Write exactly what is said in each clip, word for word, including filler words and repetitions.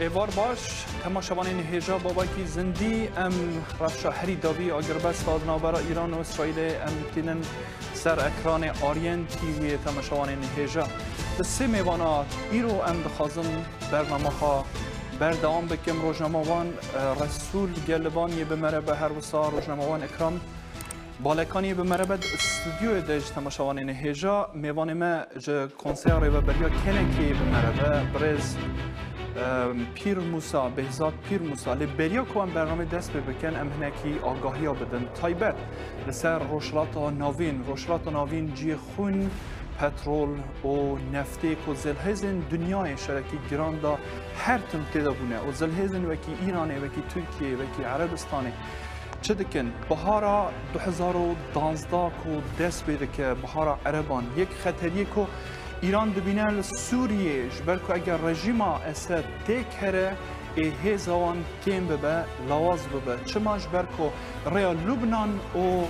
Êvar baş, temaşevanên hêja, babakî zindî, em rewşa herî dawî agirbesta di navbera Îran û Îsraîlê em tînin ser ekranê Aryen T V'yê, temaşevanên hêja. Bi sê mêvana îro em dixwazin bernama xwe berdewam bikim. Rojnamevan, e, Resûl Geliban yê bi me re be, her wisa rojnamevan Ikram Balekanî bi me re be di stûdyoyê de ji temaşevanên hêja. Mêvanê me ji Konseya Rêveberiya Kenekê bi me re be, birêz, em, Pîr Mûsa, Behzat Pîr Mûsa. Lê beriya ku em bernamê dest pê bikin, em hinekî agahiya bidin. Taybet li ser Rojhilata Navîn. Rojhilata Navîn cihê xwîn, petrol û neftê ku zilhêzên dinyayê şerekî giran da her tim tê de bûne. Û zilhêzên wekî Îranê, wekî Tirkiyeyê, wekî Erebistanê çi dikin? Bihara du hezar û danzdeh ku dest pê dike, bihara Ereban, yek xeteriyê ku Îran dibîne li Sûriyê, ji ber ku eger rejîma Esed têk here, ê hêza wan kêm bibe, lawaz bibe. Çima? Ji ber ku rêya Lubnan û,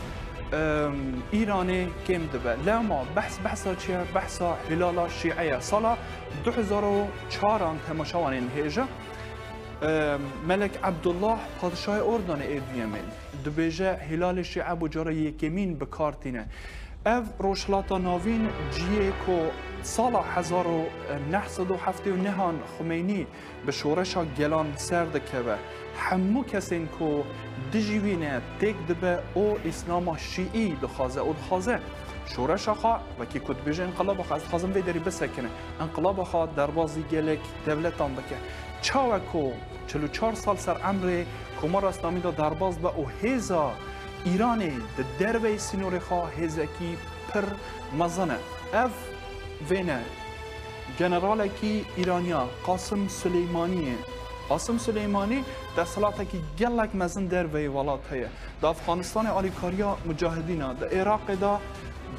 em, Îranê kêm dibe. Lema behs behsa çi ye? Behsa Hilala Şîe ye. Sala du hezar û çaran, temaşevanên hêja, em, Melek Ebdullah, padişahê Ordanê ê duyemê, dibêje, Hilalê Şîe bo cara yekemîn bi kar tîne. Ev Rojhilata Navîn cihê ku sala hezar û neh sed û heftê û nehan Xumeynî bi şoreşa gelan ser dikeve, hemû kesên ku dijî wî ne têk dibe û Îslama Şîî dixwaze û dixwaze şoreşa xwe, wekî ku dibêje înqilaba xwe, ez dixwazim vê derî bisekine, înqilaba xwe derbazî gelek dewletan bike. Çawa ku çil û çar sal ser emrê Komara Îslamî de derbas be û hêza Îranê di derveyî sînorê xwe hêzekî pir mezin e. Ev vêne generalekî Îraniya Qasim Suleymanî ye. Qasim Suleymanî desthilatekî gelek mezin derveyî welat heye. Di Efxanistanê alîkariya mucahidîna, di Iraqê de,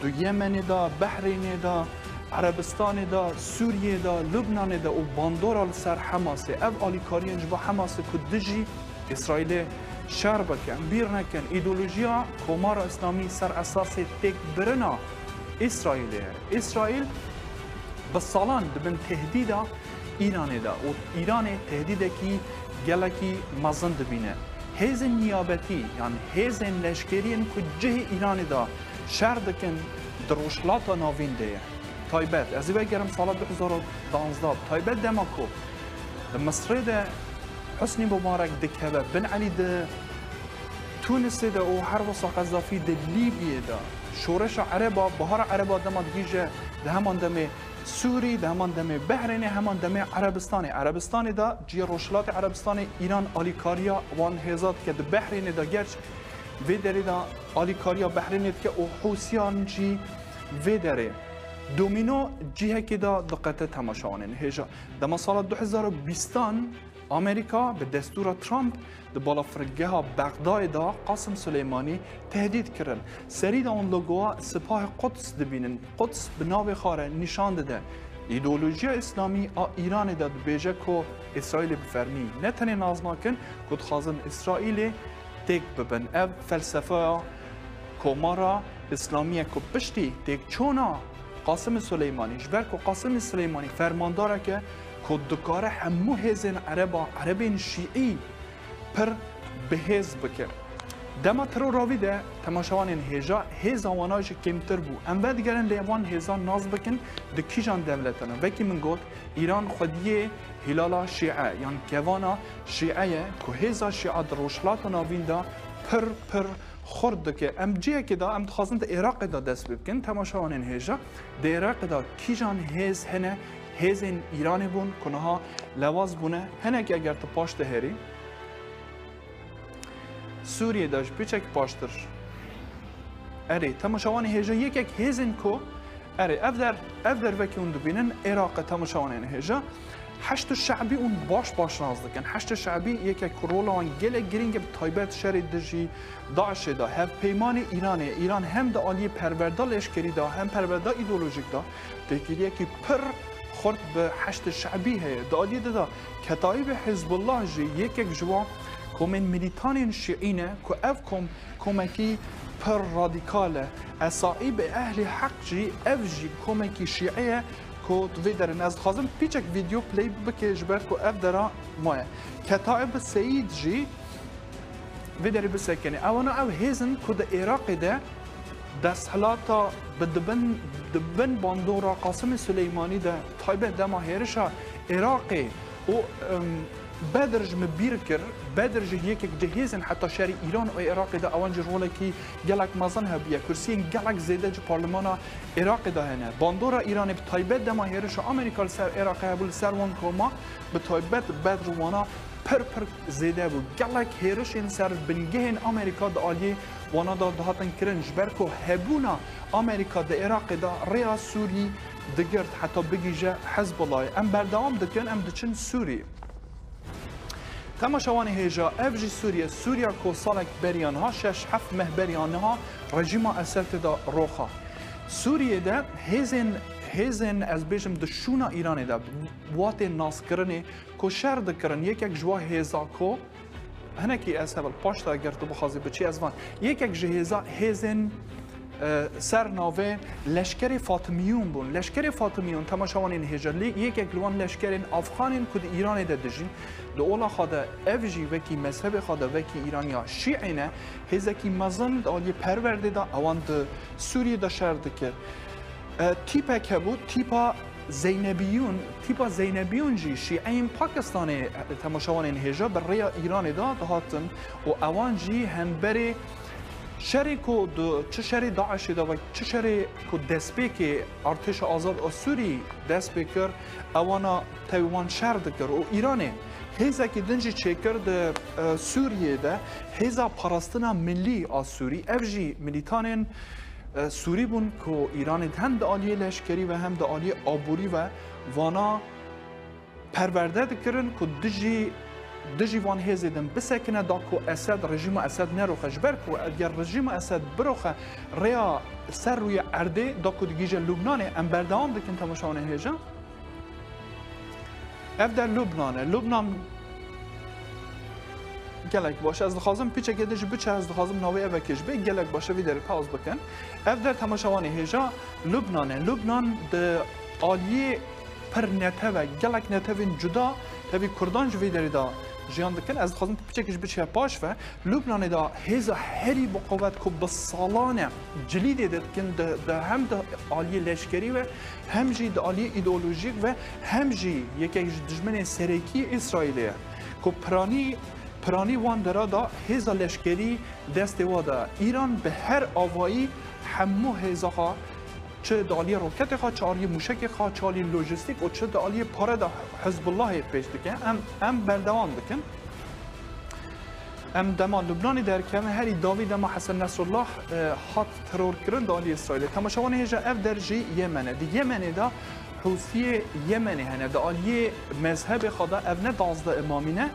di Yemenê de, Behrênê de, Erebistanê de, Sûriyê de, Lubnanê de û bandora li ser Hemasê. Ev alîkariyên ji bo Hemasê ku dijî Îsraîlê şer bikin. Bîr nekin, îdeolojiya Komara Îslamî ser esasê têkbirina Îsraîlê ye. Îsraîl bi salan di bin tehdîda Îranê de û Îranê tehdîdekî gelekî mezin dibîne. Hêzên niyabetî, yan hêzên leşkerî yên ku cihê Îranê de şer dikin, di Rojhilata Navîn de ye. Taybet, ez ê vegerim sala du hezar û danzdeh, taybet dema ku di Misrê de Husnî Mubarek dikeve, Bin Elî di Tunisê de û her wisa Qezafî di Lîbyê de, şoreşa Ereba, Bihara Ereba dema digihîje, di heman demê Sûrî, di heman demê Behrênê, heman demê Erebistanê. Erebistanê de cihê Rojhilatê Erebistanê Îran alîkariya wan hêza dike. Di Behrênê de gerç vê derê de alîkariya Behrênê dike û Hûsiyan jî vê derê. Domîno cihekê de diqete, temaşevanên hêja. Dema sala du hezar û bîstan Amerîka bi destûra Trump di balafirgeha Bexdayê de Qasim Suleymanî tehdît kirin. Serî de wan logoya Sipahê Quds dibînin. Quds bi navê xwe re nîşan dide. Îdeolojiya Îslamî a Îranê de dibêje ku Îsraîlê bi fermî ne tenê nas nakin, ku dixwazin Îsraîlê têk bibin. Ev felsefeya Komara Îslamî ye ku piştî têkçûna Qasimê Suleymanî, ji ber ku Qasimê Suleymanî fermandarek e ku dikare hemû hêzên Ereba, Erebên Şîî pir bi hêz bike. Dema terora vî de temaşevanên hêja, hêza wana jî kêmtir bû. Em vedigerin lê wan hêza nas bikin di kîjan dewletan e. Wekî min got, Îran xwediyê Hilala Şîe, yan kevana Şîe ye, ku hêza Şîa di Rojhilata Navîn de pir, pir xurt dike. Em cihekê de, em dixwazin di Iraqê de dest pê bikin, temaşevanên hêja. Di Iraqê de kîjan hêz hene, hêzên Îranê bûn, ku niha lewaz bûne, hinek eger tu paş diherî, Sûriyê de ji piçek paştir. Erê, temaşevanê hêja, yekek hêzên ku, erê, ev der, ev dervekî hûn dibînin, Iraqê, temaşevanên hêja. Heşd Şe'bî hûn baş baş nas dikin. Heşd Şe'bî yekek ku rola wan gelek girîng e, bi taybet şerê dijî DAIŞê de. Hevpeymanê Îranê, Îran hem di aliyê perwerda leşkerî de, hem perwerda îdeolojîk de têkiliyekî pir xurt bi Heşd Şe'bî heye. Di aliyê di de Ketaîbê Hizbullah jî yekek ji wan komên milîtanên şîî ne ku ev kom komekî pir radîkal e. Esaîbê Ehlî Heq jî, ev jî komekî şîî ye ku Got vê derê ne, ez dixwazim piçek vîdeo play bike ji ber ku ev dera maye. Ketaib Seîd jî vê derê bisekinê. Ewana ew hêz in ku di Iraqê de desthilata bi dibin, di bin bandora Qasimê Suleymanî de, taybet dema hêrişa Iraqê û, em, Bedir ji min bîr kir, Bedir jî yekek ji hêzên heta şerî Îran û Iraqê de ewan jî rolekî gelek mezin hebûye. Kursiyên gelek zêde ji parlemana Iraqê de hene. Bandora Îranê bi taybet dema hêrişa Amerîka li ser Iraqê hebû, li ser wan koma bi taybet Bedr wana pir pir zêde bû. Gelek hêrişên ser bingehên Amerîka di aliyê wana de dihatin kirin, ji ber ku hebûna Amerîka di Iraqê de rêya Sûrî digirt heta bigihîje Hizbullahê. Em berdewam dikin, em diçin Sûrî. Temaşevanê hêja, ev jî Sûriye. Sûriya ku salek beriya niha, şeş heft meh beriya niha rejîma Esed tê de roxa. Sûriyê de hêzên, hêzên, ez bêjim, di şûna Îranê de, watê naskirinê ku şer dikirin, yekek ji wa hêza ku, hinekî ez heval paş de eger tu bixwazî biçî ez van, yekek ji hêza, hêzên e, ser navê Leşkerê Fatimiyûn bûn. Leşkerê Fatimiyûn, temaşevanên hêja, lê yekek li wan leşkerên Afxanên ku di Îranê de dijîn, di ola xwe de ev jî wekî mezhebê xwe de wekî Îraniya Şîî ne, hêzekî mezin di aliyê perwerdê de ewan di Sûriyê de şer dikir. E, tîpek hebû, tîpa Zeynebiyûn, tîpa Zeynebiyûn jî Şîeyên Pakistanê, e, temaşevanên hêja bi rêya Îranê de dihatin û ewan jî hemberê şerê ku di çi şerê DAIŞê de ve çi şerê ku destpêkê Artêşa Azad a Sûrî dest pê kir, ewana tevî wan şer dikir û Îranê hêzekî din jî çêkir di, e, Sûriyê de Hêza Parastina Millî a Sûrî. Ev jî milîtanên, e, Sûrî bûn ku Îranê hem di aliyê leşkerî ve hem di aliyê aborî ve vana perwerde dikirin ku dijî, dijî van hêzê din bisekine, da ku Esed, rejîma Esed neroxe. Ji ber ku eger rejîma Esed biroxe rêya ser rûyê erdê, da ku digihîje Lubnanê. Em berdewam dikin temaşevanên hêja. Ev der Lubnan e. Lubnan gelek baş. Ez dixwazim piçekê de jî biçe, ez dixwazim navê evekê jî bê. Gelek baş e vî derê pawz bikin. Ev der temaşevanê hêja Lubnan e. Lubnan di aliyê pir netev e. Gelek netevên cuda tevî Kurdan ji vî derê de jiyan dikin. Ez dixwazim piçekê jî biçe paş ve. Lubnanê de hêza herî bi qewet ku bi salan e cilîdê dikin, di, di hem di aliyê leşkerî ve hem jî di aliyê îdeolojîk ve hem jî yekek ji dijminên serekî Îsraîlê ye ku piranî, piranî wan dera de hêza leşkerî destê wa de. Îran bi her avayî hemû hêza xwe, çi di aliyê roketê xwe, çi aliyê mûşekê xwe, çi aliyê lojîstîk û çi di aliyê pare de Hizbullahê pêş dike. Em, em berdewam dikin. Em dema Lubnanê derkevin, herî dawî dema Hesen Nesrullah, e, hat terorkirin di alî Îsraîlê. Temaşevanê hêja, ev der jî Yemen e. Di Yemenê de Hûsiyê Yemenê hene. Di aliyê mezhebê xwe de ev ne duwazdeh îmamî ne,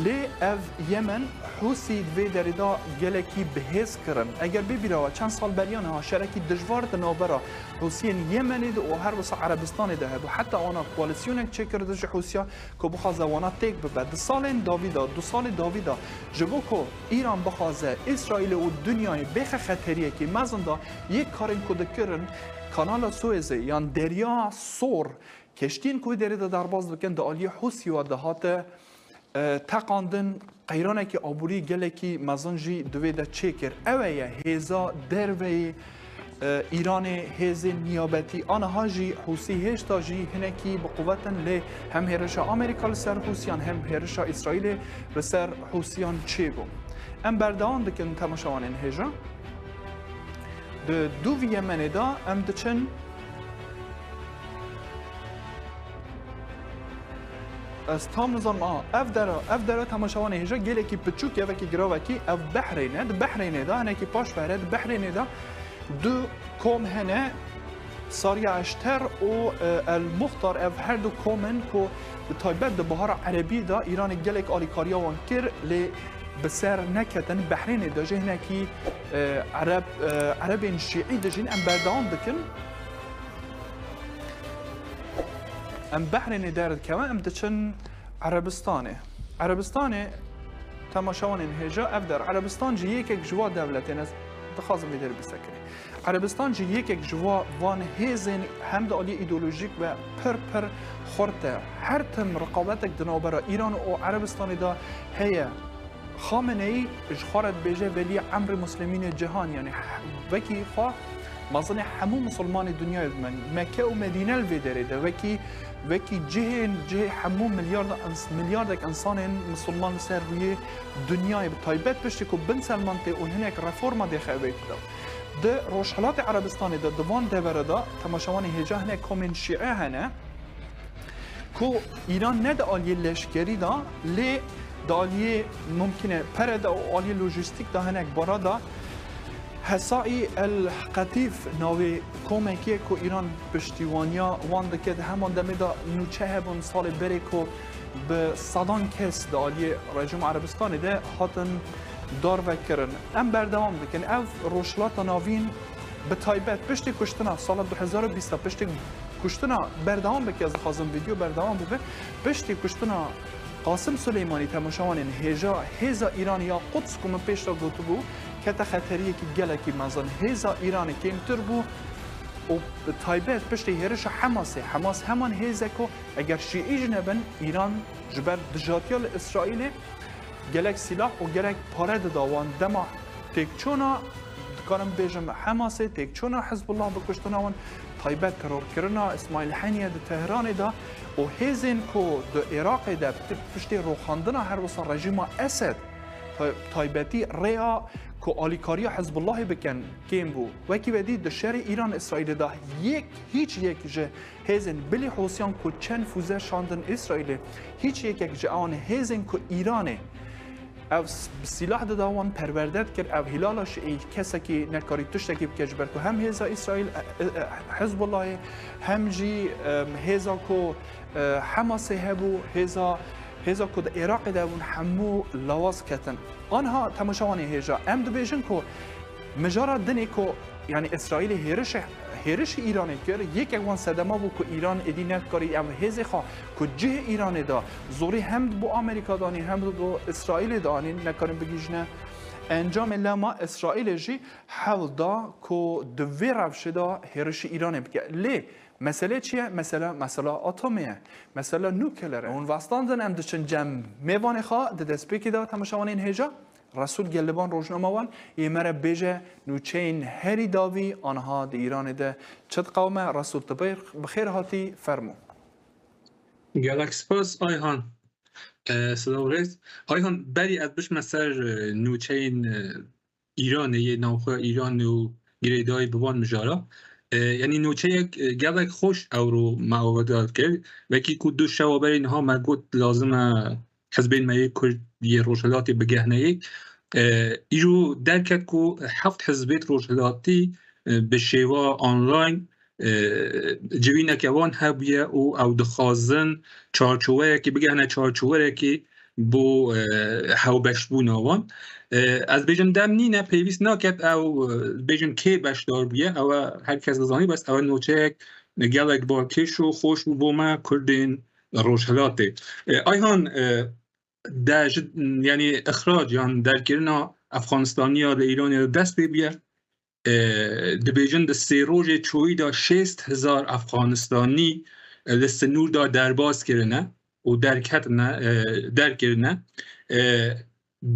lê ev Yemen Hûsî di vê derê de gelekî bi hêz kirin. Eger bê bîra we, çend sal beriya niha şerekî dijwar di navbera Hûsiyên Yemenê de û her wisa Erebistanê de hebû. Heta wana koalîsyonek çêkir dijî Hûsiya ku bixwaze wana têk bibe. Di salên dawî de, du salê dawî de ji bo ku Îran bixwaze Îsraîlê û dinyayê bêxe xeteriyekê mezin de, yek karên ku dikirin Kanala Suezê yan Derya Sor, keştiyên ku wê derê de derbas bikin, di aliyê Hûsî ve dihate, e, teqandin, qeyranekî aborî gelekî mezin jî di vê de çêkir. Ew e ye hêza derveyê, e, Îranê, hêzên niyabetî. Aniha jî Hûsî hêşta jî hinekî bi quwet in, lê hem hêrişa Amerîka li ser Hûsiyan hem hêrişa Îsraîlê li ser Hûsiyan çêbû. Em berdewam dikin temaşevanên hêja. Di dûvî Yemenê de em diçin. Ez tam nizanim, a, ev dera, ev dera temaşevanê hêja gelekî piçûk, yevekî giravekî, ev Behrêne. Di Behrênê de, hinekî paş ve here, di Behrênê de du kom hene, Sariya Eşter û, e, El Muxtar, ev her du kom in ku bi taybet di Bihara Erebî de Îranê gelek alîkariya wan kir, lê bi ser neketin. Behrênê de jî hinekî, e, Ereb, e, Erebên Şîî dijîn. Em berdewam dikin. Em Behrênê derdikevin, em diçin Erebistanê. Erebistanê, temaşevanên hêja, ev der. Erebistan jî yekek ji wa dewletên, ez Dixwazim vê derê bisekinî. Erebistan jî yekek ji va-, van hêzên hem di aliyê îdeolojîk ve pir pir xurt e. Her tim riqabetek di navbera Îran û Erebistanê de heye. Xameneî ji xwe re dibêje veliyê emrê muslimînê cihan, yanî he-, wekî xwe mezinê hemû misilmanê dinyayê dibin. Mekke û Medîne li vê derê de wekî, wekî cihên, cihê hemû milyarda ins-, milyardek insanên misilman li ser rûyê dinyayê, bi taybet piştî ku Bin Selman tê û hinek reforma dêxe vê de. Di Rojhilatê Erebistanê de, di van devere de, temaşevanê hêja hinek komên şîe hene, ku Îran ne di aliyê leşkerî de, lê di aliyê mumkine pere de û aliyê lojîstîk de hinek bara de. Hesaî El Qetîf navê komekî ye ku Îran piştîwaniya wan dike. Di heman demê de nûçe hebûn salê berê ku bi sedan kes di aliyê rejîma Erebistanê de hatin darvekirin. Em berdewam dikin. Ev Rojhilata Navîn bi taybet piştî kuştina sala du hezar û bîst, piştî kuştina berdewam bike, ez dixwazim vîdeo berdewam bibe. Piştî kuştina Qasim Suleymanî, temaşevanên hêja, hêza Îranê ya Quds ku min pêş de gotibû, kete xeteriyekî gelekî mezin. Hêza Îranê kêmtir bû û bi taybet piştî hêrişa Hemasê, Hemas heman hêz e ku eger Şîî jî nebin, Îran ji ber dijatiya li Îsraîlê gelek sîlah û gelek pare dida wan. Dema têkçûna, dikarim bêjim, Hemasê, têkçûna Hizbullah bi kuştina wan, taybet terorkirina Îsmaîl Heniyê di Tehranê de û hêzên ku di Iraqê de ti-, piştî rûxandina her wisa rejîma Esed, tay-, taybetî rêya ku alîkariya Hizbullahê bikin kêm bû. Wekî vedî di şerê Îran-Îsraîlê de yek, hîç yek ji hêzên bilî Hûsiyan ku çend fûze şandin Îsraîlê, hîç yekek ji ewan hêzên ku Îranê ev s-, bi sîlah dida wan perwerde dikir, ev Hilala Şiî kesekî nekarî tiştekî bike, ji ber ku hem hêza Îsraîl, e, e, e, Hizbullahê, hem jî, e, hêza ku, e, Hemasê hebû, hêza, hêza ku di Iraqê de hebûn, hemû lawaz ketin. Anha temaşevanê hêja, em dibêjin ku mijara dinê ku, yanî Îsraîlê hêrişê, hêrişî Îranê kir, yekek wan sedema bû ku Îran êdî nedikarî ev hêzê xwe ku cihê Îranê de zorî hem bo Amerîka de anîn, hem bo Îsraîlê de anîn, nekarin bigihîjine encamê. Lema Îsraîlê jî hewl da ku di vê rewşê de hêrişî Îranê bike. Lê mesele çi ye? Mesele, mesela atomê ye. Mesele nukleer e. Hûn vestandin, em diçin cem mêvanê xwe di destpêkê de, temaşevanên hêja. Resûl Geliban, rojnama wan, ê me re bêje nûçeyên herî dawî anha di Îranê de çi diqewime. Resûl, tu bi xêr hatî, fermo. Gelek spas, Ayhan. E, silav rêz. Ayhan, berî ez bişme ser, e, nûçeyên, e, Îranê, yê navxweya Îranê û girêdayî bi van mijara. E, yanî nûçeyek, e, gelek xweş ewro me awadar kir. Wekî ku du şewa berê niha me got lazim e hizbên me yê Kurd yê Rojhilatê bigehne yek. E, îro derket ku heft hizbêt Rojhilatî, e, bi şêwa online, e, civîneke wan hebûye û ew dixwazin çarçoweyekê bigehne çarçowerekê bo, e, hewbeşbûna wan. E, ez bêjim dem nîne, pêwîst naket ew, e, bêjim kê beşdar bûye, ew e her kes dizanî, bes ew e nûçeyek gelek balkêş û xweş bû bo me Kurdên Rojhilatê. E, Ayhan, e, de ji, yanî îxrac yan derkirina Efxanistaniya li Îranê de dest pê bûye. E, dibêjin di sê rojê çoyî de şêst hezar Efxanistanî, e, li sinûr de derbas kirine û derketine, e, derkirine. E,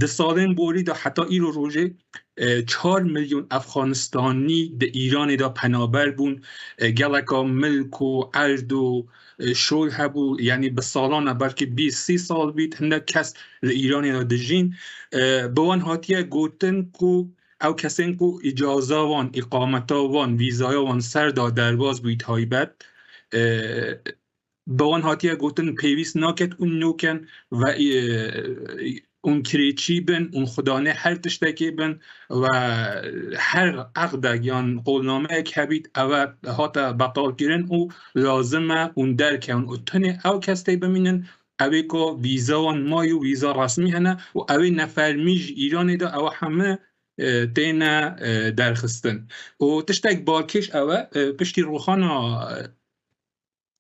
di salên borî de heta îro rojê, e, çar milyon Efxanistanî di Îranê de penaber bûn. E, geleka milk û erd û, e, şol hebû, yanî bi salan e, belkî bîst sî sal bît, hindek kes li Îranê de dijîn. E, bi wan hatiye gotin ku ew kesên ku îcaza wan, îqameta wan, vîzaya wan ser da derbas bûyî taybet, e, bi wan hatiye gotin pêwîst naket ûn noken ve, e, ûn kirêçî bin ûn xudanê her tiştekê bin ve her eqdek yan qolnameyek hebît ew e hate betalkirin û lazim e ûn derkevin û tenê ew kes tê bimînin, ew ê ku vîza wan mayî û vîza resmî hene û ew ê nefermî ji Îranê de ew heme, e, têne, e, derxistin. Û tiştek balkêş ew e, e, piştî rûxana, e,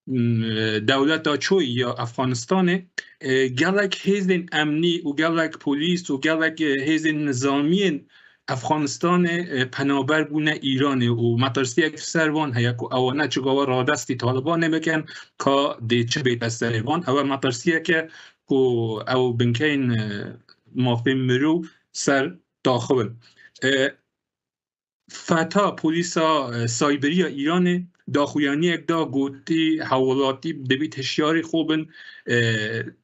m, e, dewleta çoyî ya Efxanistanê, e, gelek hêzên emnî û gelek polîs û gelek, e, hêzên nizamiyên Efxanistanê, e, penaber bûne Îranê û metirsiyek ser van heye ku ewana çigava radestî Talibanê bikin, ka dê çi bête serê van. Ew e metirsiyeke ku ew binkeyên, e, mafên mirov ser daxivin. E, FETA, polîsa, e, sayberiya Îranê, daxuyaniyek da, gotî hewlatî dibît hişyarî xwe bin, e,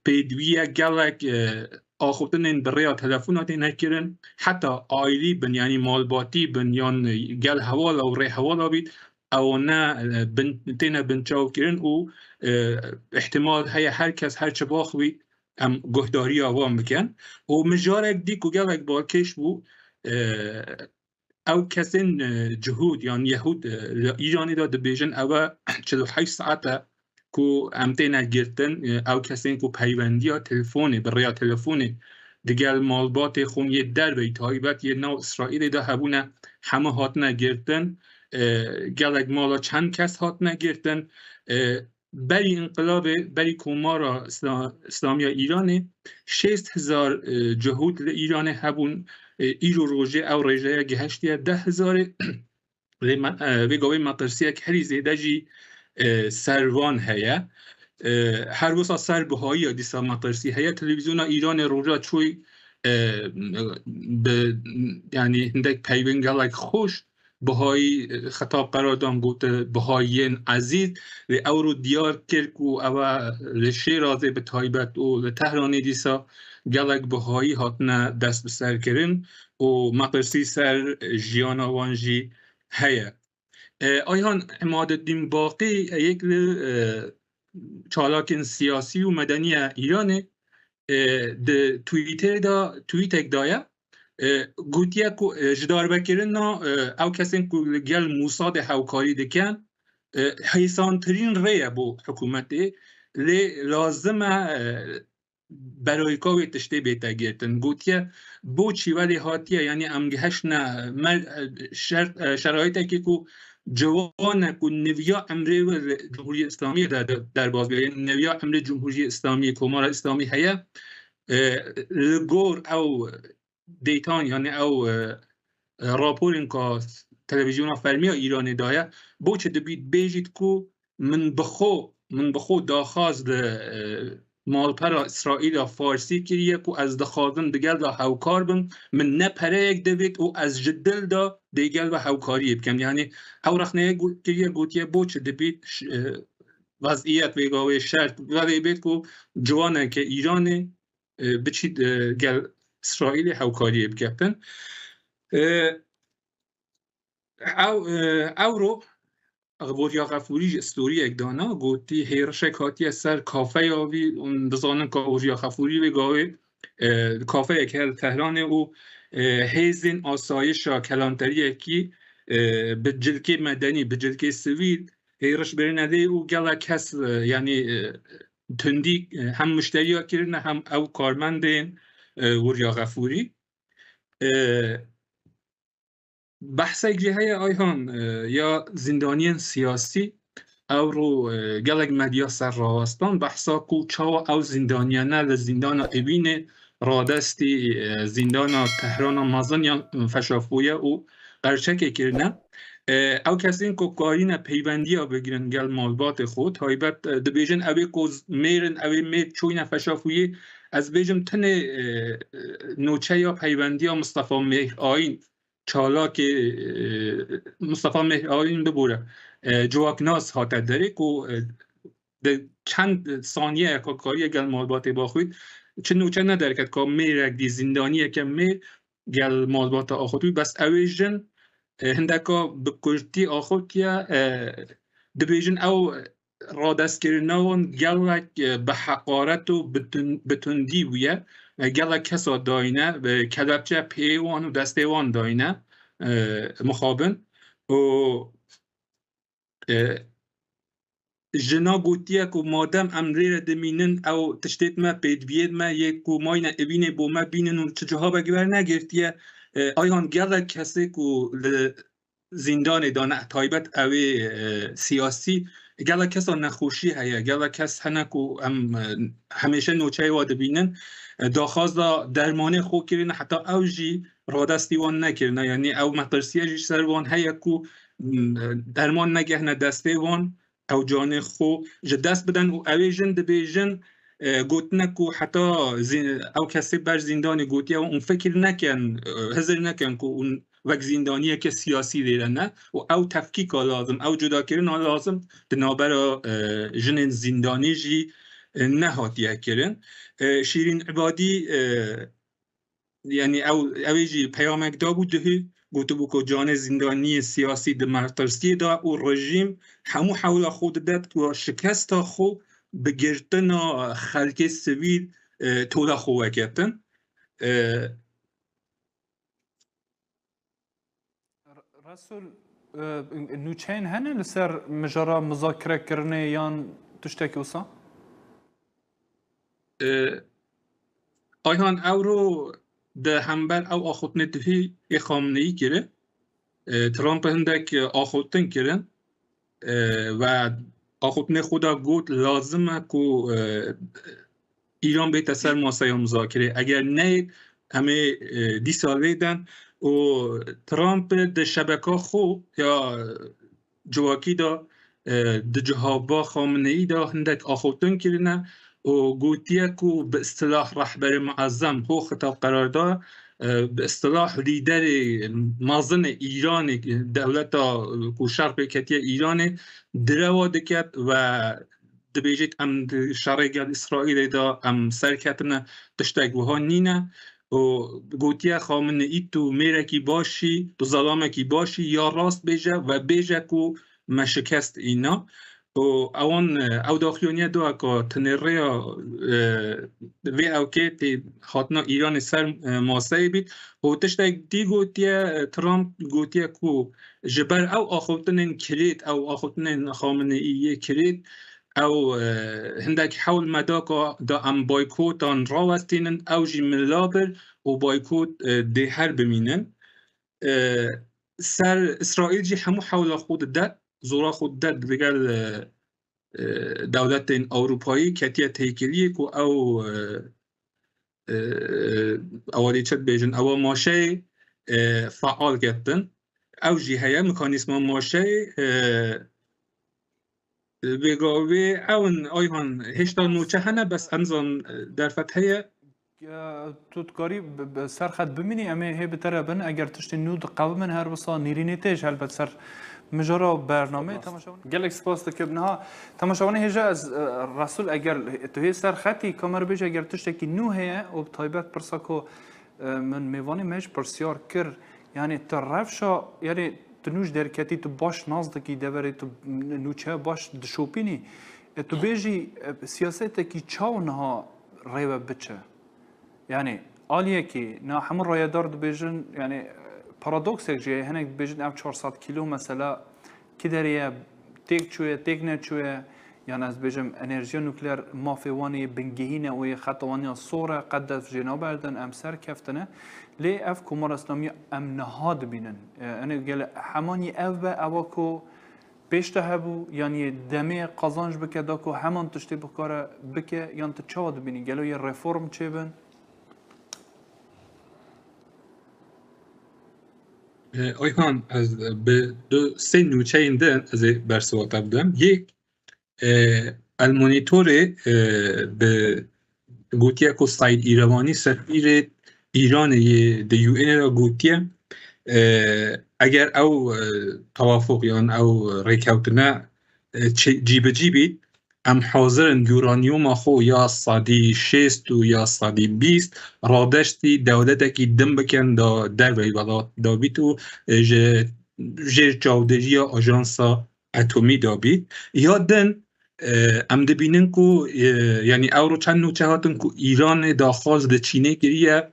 pêdiviye gelek, e, axiftinên bi rêya telefona têne kirin, heta aîlî bin, yanî malbatî bin, yan gel hevala û rêhevala bît, ew ne, e, bin, têne binçavkirin û, e, îhtimal heye her kes her çi baxwî em guhdariya wan bikin. Û mijarek dî ku gelek balkêş bû, e, ew kesên, e, cihûd yan yehûd, e, li Îranê de dibêjin ew e çil û heşt saet e ku em têne girtin, e, ew kesên ku peywendiya telefonê, bi rêya telefonê digel malbatê xwe yê derveyî, taybet yê nav Îsraîlê de hebûne, hemû hatine girtin. E, gelek mala çend kes hatine girtin. E, berî înqilabê, berî Komara Îsla-, Îslamiya Îranê şêst hezar, e, cihûd li Îranê hebûn. E, îro rojê ew rêjeya gihiştiye deh hezarê. Lê me-, e, vê gavê metirsiyek herî zêde jî, e, ser van heye. E, her wisa ser bihayiya dîsa metirsî heye. Televîzyona Îranê roja çûyî, e, bi, yanî hindek peyvên gelek xweş bihayî, e, xitab qerar dan, gote bihayiyên ezîz. Lê ewro diyar kir ku ew e li Şêrazê bi taybet û li Tehranê dîsa gelek bihayî hatine dest bi ser kirin û metirsî ser jiyana wan jî heye. E, Ayhan Îmadeddîn Baqî yek li, e, çalakên siyasî û medeniya Îranê, e, di Twitterê de tweetek daye. E, gotiye ku, e, ji darbekirina, e, ew kesên ku li gel Mosadê hewkarî dikin, e, hêsantirîn rê ye bo hikûmetê, lê lazim e, e, beroyka wê tiştê bête girtin. Gotiye, boçî welê hatiye, yanî em gihiştine mer-, şert, şeraitekê ku ciwanek û neviya emrê wê li Cumhuriyê Îslamiyê de, de derbas bûye. Yanî neviya emrê Cumhuriyê Îslamiyê, Komara Îslamî heye. E, li gor ew dêtan, yanî ew, e, e, raporên ka televîzyona fermiya Îranê daye, boçi dibît bêjît ku min bi xwe, min bi xwe daxwaz li, e, malpera Îsraîla Farsî kiriye ku ez dixwazim digel de hewkar bim, min ne pereyek divêt û ez ji dil de dê gel ve hewkariyê bikim. Yanî ew rexneye got-, kiriye, gotiye boçi dibît ş-, e, weziyet vê gavê şert vevê bêt ku ciwaneke Îranê, e, biçît, e, gel Îsraîlê hewkariyê biketin. E, ew, e, ewro Ûrya Xefûrî ji storiyek dana, gotî hêrişek hatiye ser kafeya wî, hûn dizanin ka Ûrya Xefûrî vê gavê, e, kafeyek heye li Tehranê û, e, hêzên asayişa kelanteriyekî, e, bi cilkê medenî, bi cilkê sivîl hêriş birine lê û gelek kes, e, yanî, e, tundî, e, hem muşteriya kirine hem ew karmendên, e, Ûrya Xefûrî. E, Behsek jî heye Ayhan, e, ya zîndaniyên siyasî. Ewro, e, gelek medya ser rawestan behsa ku çawa ew zîndaniyane li zîndana Evînê radestî, e, zîndana Tehrana mezin ya Feşafoye û qerçekê kirine. E, ew kesên ku karîne peyvendiya bigirin gel malbatê xwe, taybet, e, dibêjin ew ê ku z-, mêr in, ew ê mêr çûyne Feşafoyê. Ez bêjim tenê, e, e, nûçeya peyvendiya Mistefa Mêhr Ayîn, çalakê, e, Mistefa Mêhr Ayîn bibûre, e, civaknas hate derê ku, e, di çend saniyeyeka kariye gel malbatê baxwît. Çi nûçe nederket ka mêrek dî zîndaniyeke mêr gel malbata axivî, bes ew ê jin, e, hindeka bi kurtî axiftiye, e, dibêjin ew radestkirina wan gelek, e, bi heqaret û bi tun-, bi tundî bûye. E, gelek kesa dayîne, e, kelepçe pê wan û destê wan dayîne, e, mixabin. Û, e, jina gotiye ku madem em lê re dimînin, ew tiştê me, pêdiviyê me yê ku mayne evînê bo me bînin û çi cihaba gi wernegirtiye. E, Ayhan, gelek kesê ku li zîndanê de ne, taybet ew ê, e, siyasî, gelek kesa nexweşî heye, gelek kes hene ku em, e, hemêşe nûçeyê wa dibînin, e, daxwaza dermanê xwe kirine, heta ew jî, radestî wan nekirine. Yanî ew metirsiye jî ser wan heye ku, m, derman negehne destê wan, ew canê xwe ji dest bidin û ew ê jin dibêjin, e, gotine ku heta zî-, ew kesê ber zîndanê gotiye hûn fikir nekin, e, hizir nekin ku hûn wek zîndaniyeke siyasî lêre ne û ew tefkîka lazim, ew cudakirina lazim di navbera, e, jinên zîndanî jî, e, nehatiye kirin. E, Şîrîn Îbadî, e, yanî ew, ew ê jî peyamek dabû duhî, gotibû ku canê zîndaniyê siyasî di metirsiyê de û rejîm hemû hewla xwe dide ku şikesta xwe bi girtina xelkê sivîl, e, tola xwe veketin. E, Resul, e, nûçeyên hene li ser mijara muzakirekirinê yan tiştekî wisa? E, Ayhan, ewro di hember ew axiftinê duhî ê Xameneî kirin. E, Trump hindek axiftin kirin, e, ve axiftinê xwe de got, lazim e ku, e, Îran bête ser masaya muzakirê. Eger neyê, em ê, e, dîsa lê den û Trump di şebeka xwe ya civakî de, e, di cihaba Xameneî de hindek axiftin kirine û gotiye ku bi istilah rehberê muezzem ho xitab qerar da, e, bi istilah lîderê mezin ê Îranê, dewleta ku şer pê ketiye Îranê, direwa diket ve dibêjit, em di şerê gel Îsraîlê de em serketine, tiştek wiha nîne. Û gotiye, Xameneî, tu mêrekî baş î, tu zelamekî baş î, ya rast bêje ve bêje ku me şikest îna. Û ewan, e, ew daxuyaniye da ku tenê rêya, e, vê ewkê tê hatina Îranê ser, e, maseyê bît. Û tiştek dî gotiye, e, Trump gotiye ku ji ber ew axiftinên kirêt, ew axiftinên Xameneî yê kirêt, ew, e, hindek hewl me da ku da em boykotan rawestînin, ew jî mila bir û boykot, e, dê her bimînin. E, ser Îsraîl jî hemû hewla xwe dide, zora xwe dide digel, e, e, dewletên Ewropayî ketiye têkiliyê ku ew, e, e, ewa dê çi dibêjin, ewa maşeyê, e, feal ketin. Ew jî heye, mekanîzma maşeyê, e, Vêga wê ew in, Ayhan, hêşta nûçe hene, bes em zan, e, derfet heye. Ya, tu dikarî bi, bi ser xet bimînî, em ê hê bi te re bin. Eger tiştên nû diqewimin her wisa nîrînê tê ji helbet ser mijara bernameyê temaşevan. Gelek spas dikim. Niha temaşevanê hêja ez, e, Resul, eger tu hê ser xetî, ka me re bêje, eger tiştekî nû heye û bi taybet pirsa ku, e, min mêvanê me ji pirsyar kir, yanî tu rewşa, yanî tu nû ji derketî, tu baş nas dikî deverê, tu nûçeya baş dişopînî. E, tu bêjî, e, siyasetekî çawa niha rê ve biçe? Yanî aliyekî, niha hemû rayedar dibêjin, yanî, e, paradoksek jî heye, hinek dibêjin ev çar sed kîlo mesela kî derê ye, têk çûye, têk neçûye, yan ez dibêjim enerjiya nukleer mafê wan ê bingehîn e û yê xeta wan ya sor e, qet dest jê naberdin, em serkeftine. Lê ev Komara Îslamî em niha dibînin. E, yanî gele heman yê ev be, ewa ku pêş de hebû, yan yê demê qazanc bike, da ku heman tiştê bikare bike, yan tu çawa dibînî? Gelo yê reform çêbin? E, Ayhan, ez bi du sê nûçeyên din ez ê bersiva te bidim. Yek, e, El Monitorê, e, bi gotiye ku Saîd Îrevanî sefîrê Îranê yê di U N de gotiye, e, eger ew, e, tewafuq yan ew rêkewtine, e, çi-, cîbicî bît, em hazir in uranyuma xwe ya sedî şêst û ya sedî bîst radeştî dewletekî din bikin da derveyî welat da bît û, e, ji jêr çavdêriya ajansa etomî da bît. Ya din, e, em dibînin ku, e, yanî ewro çend nûçe hatin ku Îranê daxwaz li Çînê kiriye,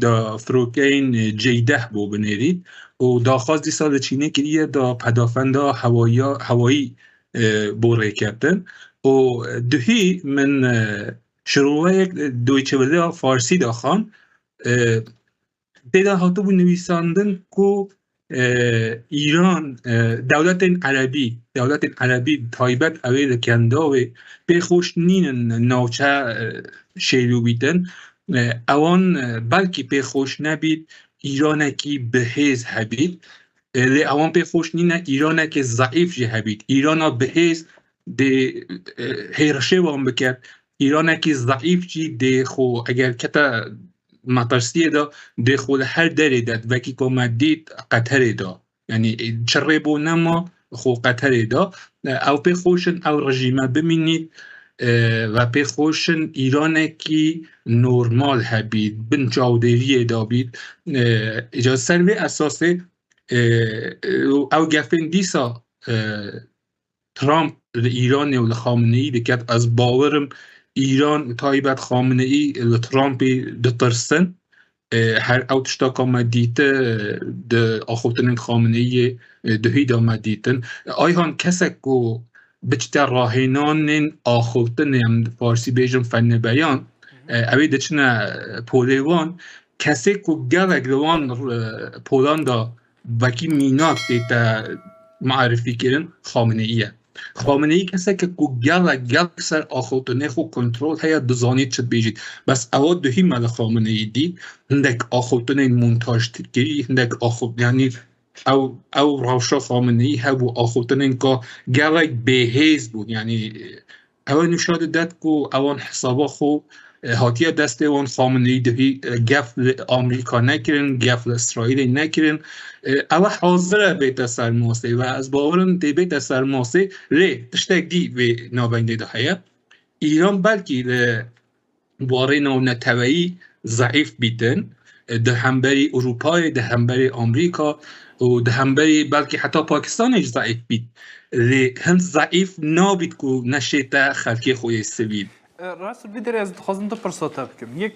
da firokeyên J deh bo binêrî û daxwaz dîsa li Çînê kiriye da pedafenda hewaya, hewayî, e, bo rêketin. Û duhî min, e, şiroweyek Deutsche Welle ya Farsî de xan, e, tê de hatibû nivîsandin ku, e, Îran, e, dewletên Erebî, dewletên Erebî taybet ew ê li Kendavê pê xweş nînin navçe, e, şêlû bîtin. E, ewan, e, belkî pê xweş nebît, Îranekî bihêz hebît, e, lê ewan pê xweş nîne Îranekê zeîf jî hebît. Îrana bihêz dê, e, hêrişê wan biket. Îranekî zeîf jî dê xwe eger kete metirsiyê de dê xwe li her derê de, wekî ku me dît Qeterê de. Yanî, e, çi rê bo nema xwe Qeterê de. E, ew pê xweş in ew rejîme bimînît, e, ve pê xweş in Îranekî normal hebît, bin çavdêriyê de bît. E, îca ser vê esasê, e, e, ew gefên dîsa, e, Trump li Îranê û li Xameneî diket, ez bawer im Îran û taybet Xameneî li Trumpê ditirsin. E, her ew tişta ka me dîti, e, di axaftinên Xameneiyê, e, duhî de me dîtin. Ayhan kesek ku biçte rahênanên axaftinê, em farsî bêjin fennebeyan, e, ew ê diçine polê wan, kesê ku gelek li wan, e, polan de wekî mînak tête marifî kirin, Xameneî ye. Xameneî kesek e ku gelek, gelek ser axaftinê xwe kontrol heye, dizanî çi dibêjît. Bes ewa duhî me li Xameneî dît, hindek axaftinên montaj kirî, hindek axaft-, yanî ew, ew rewşa Xameneî hebû, axaftinên ka gelek bêhêz bûn, yanî ew nîşa didet ku ewan hesaba xwe, e, hatiye destê wan, Xameneî duhî, e, gef li Amerîka nekirin, gef li Îsraîlê nekirin. E, ew hazir e bête ser masê ve ez bawer im dê bête ser masê, lê tiştek dî vê navendê de heye. Îran belkî li warê navneteweyî zeîf bîtin, e, di hemberî Ewropayê, di hemberî Amerîka û di hemberî belkî heta Pakistanê jî zeîf bît. Lê hin zeîf nabît ku neşête xelkê xwe yê sivîl. E, Rasul, vî derê ez dixwazim du pirsa te bikim. Yek,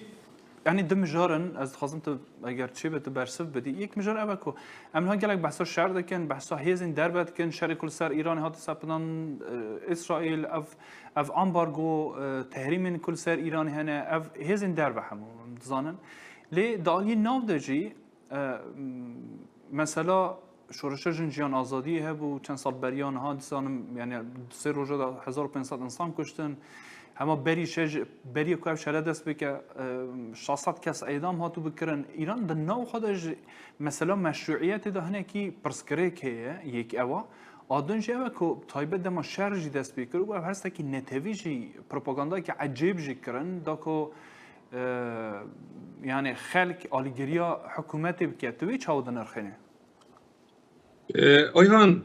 yanî du mijar in, ez dixwazim tu, eger çêbe tu bersiv bidî. Yek mijar ev e ku em niha gelek behsa şer dikin, behsa hêzên derve dikin, şerê ku li ser Îranê hate sepidan, e, Îsraîl, ev, ev ambargo, e, tehrîmên ku li ser Îranê hene, ev hêzên derve hemû em dizanin. Lê di aliyê nav de jî, e, m-, mesela Şoreşa Jin Jiyan Azadiyê hebû, çend sal beriya niha dizanim, yani sê roja da hezar û pênc sed insan kuştin. Hema berî şer, berî ku ev şere dest bike, e, şeş sed kes îdam hatibû kirin. Îran di nav xwe de jî mesela meşruiyetê de hinekî pirsgirêk heye, yek ew e. A din jî ew e ku taybet dema şer jî dest pê kir û ev hestekî netewî jî, propagandayekî ecêb jî kirin, da ku, e, yani xelk alîgiriya hikûmetê bike. Tu wê çawa dinirxînî? E, Ayhan,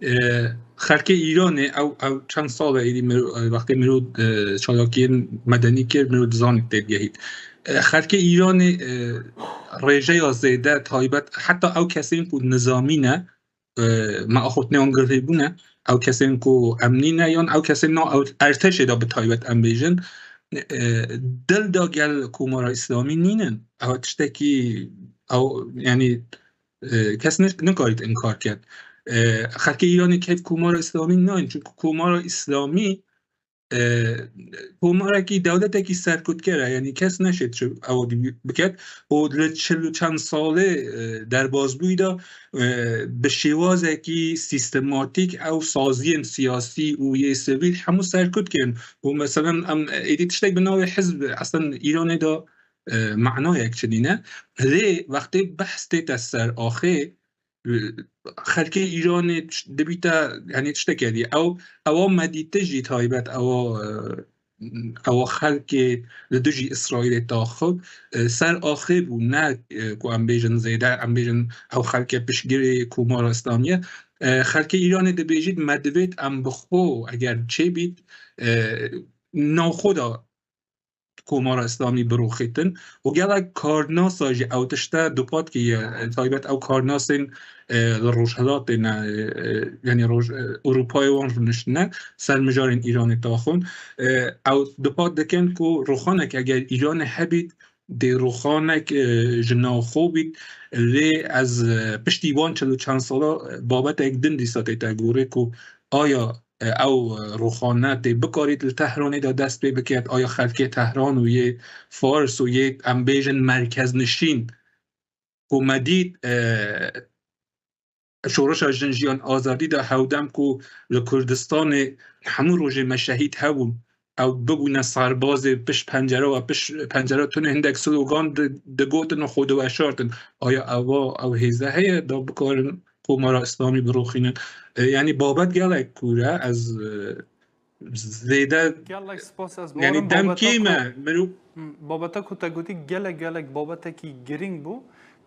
e, xelkê Îranê ew, ew çend sal e êdî miro-, e, wextê mirov, e, çalakiyên medenî kir, mirov dizanî têdigehît. E, xelkê Îranê, e, rêjeya zêde taybet, heta ew kesên ku nizamî ne, e, me axaftinê wan girtî bûne, ew kesên ku emnî ne, yan ew kesên nav ew ertêşê de bi taybet em bêjin, e, dil da gel Komara Îslamî nînin. Ew tiştekî, ew, yanî, e, kes ne-, nikarît inkar ket. E, xelkê Îranê keyf Komara Îslamî nayên, çunku Komara Îslamî, e, komarekî, dewletekî serkutker e, yanî kes neşêt çi ew biket û li çil û çend salê, e, derbazbûyî de, e, bi şêwazekî sîstematîk ew saziyên siyasî û yê sivîl hemû serkut kirin. Û meselen em êdî tiştek bi navê hizb, eslen Îranê de, e, manayek çi nîne. Lê wextê behs tête ser axê, xelkê Îranê dibîte, yanî tiştekê dî. Ew, ewa me dîte jî taybet, ewa, e, ewa xelkê li dijî Îsraîlê taxib, e, ser axê bû, ne, e, ku em bêjin zêde, em bêjin ew xelke piştgirê Komara Îslamî ye. E, xelkê Îranê dibêjît, me divêt em bi xwe, eger çêbît, e, nav xwe de Komara Îslamî biroxîtin û gelek karnasa jî ew tişte dupat kiriye, taybet ew karnasên, e, li Rojhilatê ne, e, yanî Roj-, e, Ewropayê wan rûniştine ser mijarên Îranê taxûn. E, ew dupat dikin ku rûxanek eger Îranê hebît, dê rûxanek, e, ji nav xwe bît. Lê ez, e, piştî wan çil û çend sala, e, babetek din dîsa tête gorê ku aya e, ew, e, rûxane tê bikarît li Tehranê de dest pê biket, aya xelkê Tehran û yê Fars û yê, em bêjin, merkeznişîn ku me dît, e, Şoreşa Jin Jiyan Azadî de hewdem ku li Kurdistanê hemû rojê me şehîd hebûn, ew bibûne serbazê pişt pencere û pişt pencere tune hindek slogan di-, digotin û xwe diweşartin. Aya ewa ew hêze heye da bikarin Komara Îslamî biroxînin? E, yanî babet gelek kûr e, ez, e, zêde, Gelek spas, ez yanî bawerim dem babeta kêm ku, e, mirov Hmm, babeta ku te gotî gelek, gelek babetekî girîng bû.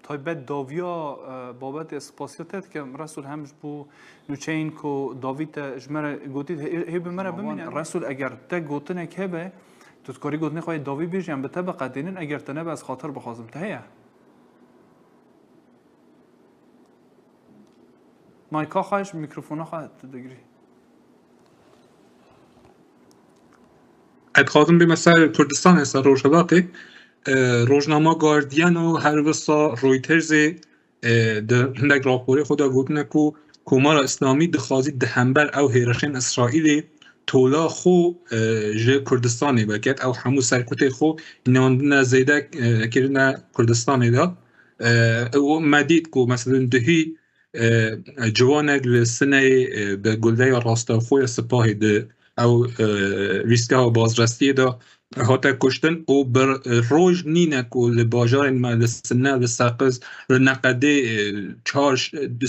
Taybet dawiya, e, babetê spasiya te dikim. Resul, hem ji bo nûçeyên ku dawî te ji me re gotî, hê, hê bi me re bimîne. Resul, eger te gotinek hebe, tu dikarî gotinê xwe yê dawî bêjî, em bi te biqedînin, eger te nebe ez xatir bixwazim. Te heye? Mayka xwe ji mîkrofona xwe tu digirî. Ez dixwazim bême ser Kurdistanê, ser Rojhilatê. E, rojnama Guardian û her wisa Reutersê, e, di hindek raporê xwe de gotine ku Komara Îslamî dixwazî di hember ew hêrişên Îsraîlê tola xwe, e, ji Kurdistanê veket. Ew hemû serkutê xwe înandine zêde, e, kirine Kurdistanê de. E, û me dît ku, meselen, duhî e, ciwanek li Sineyê, e, bi guleya rasteqoya sipahê di ew, e, rîskeha bazrestiyê de hate kuştin û bi roj nîne ku li bajarên me li Sine, li Seqiz, li Neqedê, e, çar,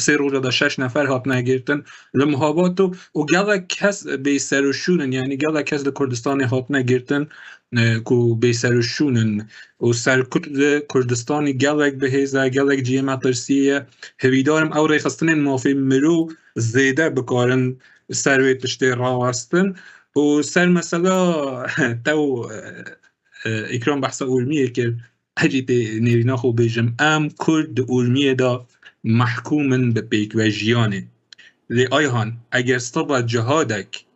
sê roja de şeş nefer hatine girtin. Li Muhabat û, û gelek kes bêserûşûn in, yanî gelek kes li Kurdistanê hatine girtin, e, ku bêserûşûn in û serkut li Kurdistanê gelek bihêz e, gelek cihê metirsiyê ye. Hêvîdar im ew rêxistinên mafê mirov zêde bikarin ser wê tiştê rawestin. Û ser mesela te û, e, e, Îkram behsa Urmiyê kir, ecî tê nêrîna xwe bêjim, em Kurd di Urmiyê de mehkûm in bi pêkvejiyanê. Lê Ayhan, eger seba cihadek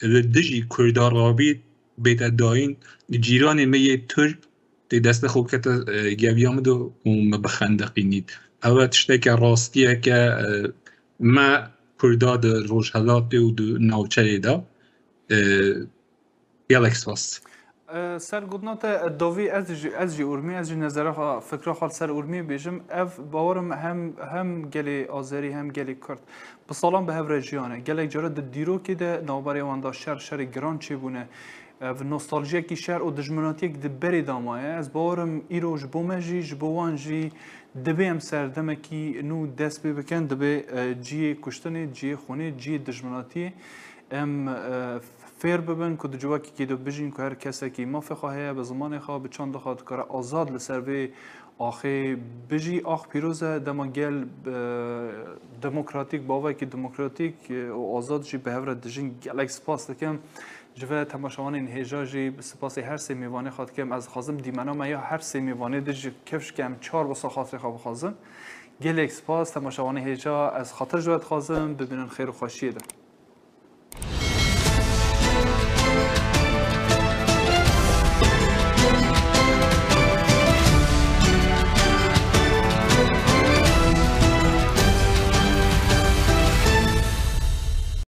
li dijî Kurda rabît bête dayîn, cîranê me yê Tirk tê destê xwe bikete, e, geviya min de û me bixendiqînît. Ew e tişteke rastiyeke, e, me Kurda di Rojhelatê û di navçeyê de, e, gelek spas. E, ser gotina te, e, dawî ez jî, ez jî Urmî, ez jî nezera xwe, fikra xwe li ser Urmiyê bêjim. Ev bawerim hem, hem gelê Azerî hem gelê Kurd bi salan bi hev re jiyane. Gelek cara di dîrokê de navberê wan de şer, şerê giran çêbûne. Ev nostaljiyekî şer û dijminatiyek di berê de maye. Ez bawerim îro ji bo me jî, ji bo wan jî dibê em serdemekî nû dest pê bikin, dibê, e, cihê kuştinê, cihê xwînê, cihê dijminatiyê em, e, fêr bibin ku di civakekî de bijîn, ku her kesekî mafê xwe heye, bi zimanê xwe, bi çandê xwe dikare azad li ser vê axê bijî. Ax pîroz e, dema gel, e, demokratîk, bi avayekî demokratîk, e, û azad jî bi hev re dijîn. Gelek spas dikim ji ve temaşevanên hêja jî, bi spasê her sê mêvanê xwe dikim. Ez dixwazim dîmena me ya her sê mêvanê de ji kifş ke em çar wisa xatirê xwe bixwazin. Gelek spas temaşevanê hêja, ez xatir ji we dixwazim, bimînin xêr û xweşiyê de.